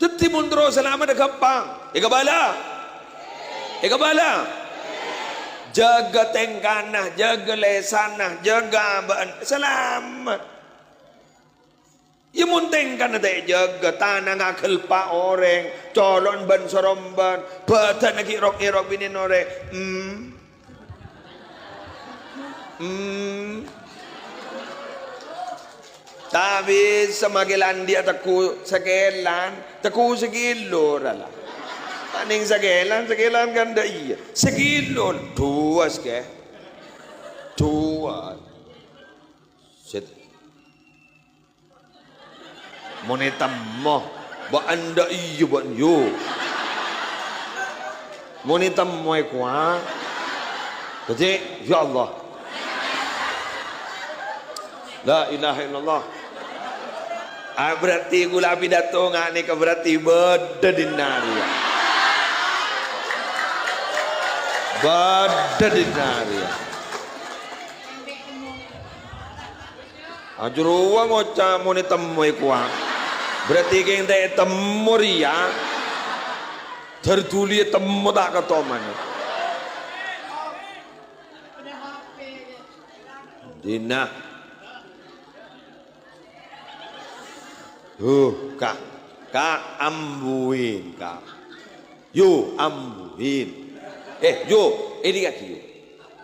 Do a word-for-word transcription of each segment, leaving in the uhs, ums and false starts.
Dhâddhi mon terro salameddhâ ghâmpang. Èkabâlâ. Èkabâlâ. Jâgâ tèngkana, jâgâ lèsanna, jâgâ abâ'na. Salamet. Iyâ, mon tèngkana ta' èjâgâ, tanangnga aghâlpa' orèng, colo'na bân-sarombân, bhâdhânna ghi' rok-ngèrok binèna orèng. Hmm. Hmm. Ta' bisa makè la andi'â tegghu sakèlan, tegghu sakilo ra la. Ta' nèng sakèlan, sakèlan kan dâ' iyâ. Sakilo, duwâs, kè. Duwâs. Set. Mon ètemmo, bâ'na dâ' iyâ bâ'na, yu. Mon ètemmo èkowa. Dhâddhi, ya Allah. La ilaha illallah. Ah, berarti kaulâ pidato nga' nèka berarti bâdâ dinna' rèya. Bâdâ dinna' rèya. Ajârowa ngoca' mon ètemmo èkowa. Berarti kèng ta' ètemmo rèya. Dâr dhuli ètemmo ta' katoman. Dinna'. Huh, Ka'. Ka', ambuin, Ka'. Yu, ambuin. Eh, Yu, èdingngaghi, Yu.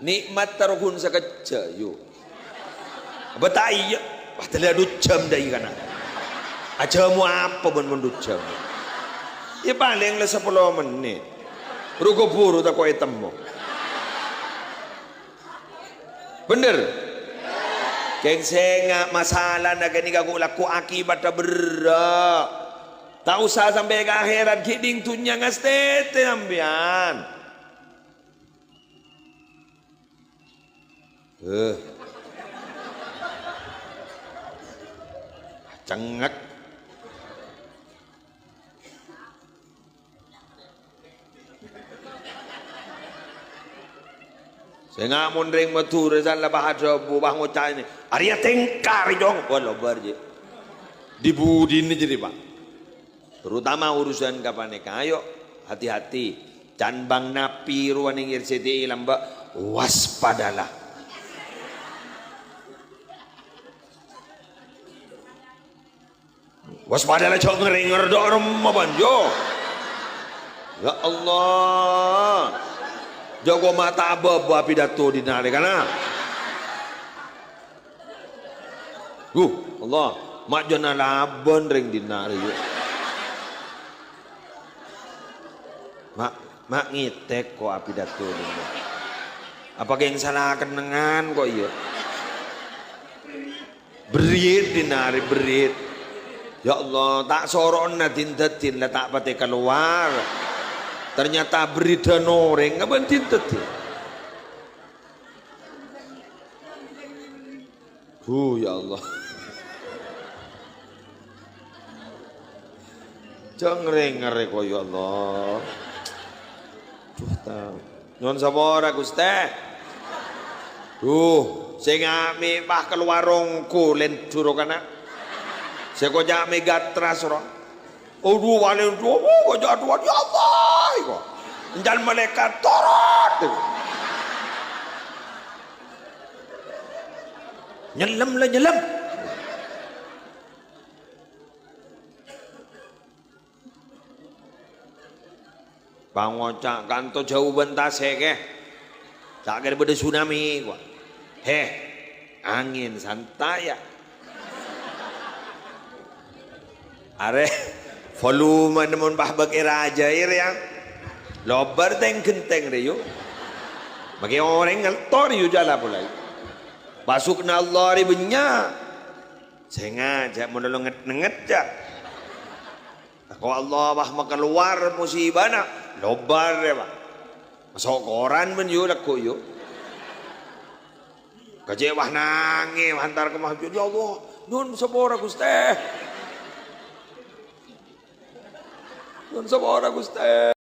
Nikmat tarogun sakejjhâ', Yu. Bâ' ta' iyâ, wah, tellâ' dhu jhâm dâ' iyâ kana'. Ajhâmo apa bân mon dhu jhâm? Iyâ, palèng la sapolo mennit. Ru-ghuburu tako' ètemmo. Bhender? Kèng sènga' masalana ghânèka ghu-, lagghu' akibatta berrâ'. Ta' osa sampè' ka akhèrat, ghi' ding dhunnya ngastètè sampèyan. Eh. Cengngek. Sènga' mon rèng Madhurâ san la pas adhâbu, pas ngoca' ini, "Arèya tèngka rè, Cong." Wah, lobâr, jhi. Di-budina jârèya, Pak. Terutama urusan ka panèka. Ayo, hati-hati. Can bang napi rowa nèng R C T I lambâ', waspadalah. Waspada la, jhâ' ngèrèngèr dâ' remma, bân, yo. Ya Allah. Jhâ' ko' ma' ta' abâ-abâ apidato dinna' rè, kana'. Huh, Allah. Ma' jhâ' nalabân rèng dinna' rè, yo. Ma', ma' ngètèk ko' apidato dinna'. Apa kèng sala kennengngan ko', iyâ? Berrit dinna' rè, berrit. Ya Allah, ta' soro'na din-dâddin la ta' patè kalowar. Ternyata berriddhân orèng, ngabân din-dâddin. Duh, ya Allah. Jhâ' ngèrèngèr ko', ya Allah. Duh, ta-, nyo'on sapora, Ghustè. Duh, sènga' mè' pas kalowar ongghu lèndur kana'. Sè koca' mè' gatras, ro. Aduh, palèng duwâ', oh, koca' duwâ', ya Allah, iko. Encan malaèkat torot, iko. Nyellem la nyellem. Pangoca' kanto jhâu bân tasè', kè. Ta' kèra bâdâ tsunami, kowa. Hè, angèn santai, ya. Arè, volumena mon pas bâk è rajâ, rè, ya. Lobâr tèng-ghentèng, rè, yu. Makè orèng ngaltor, yu, jhâ' la polè. Pasukna Allah rè bânnya'. Sènga', jhâ' mon lo nget-nenget, jhâ'. Ko' Allah, wah, makalowar musibana, lobâr, ya, Pak. Maso' koran, bân, yu, lagghu', yu. Kajè', wah, nangè, wah, entar ka masjid, "Ya Allah, nyo'on sapora, Ghustè. Nyo'on sapora, Ghustè."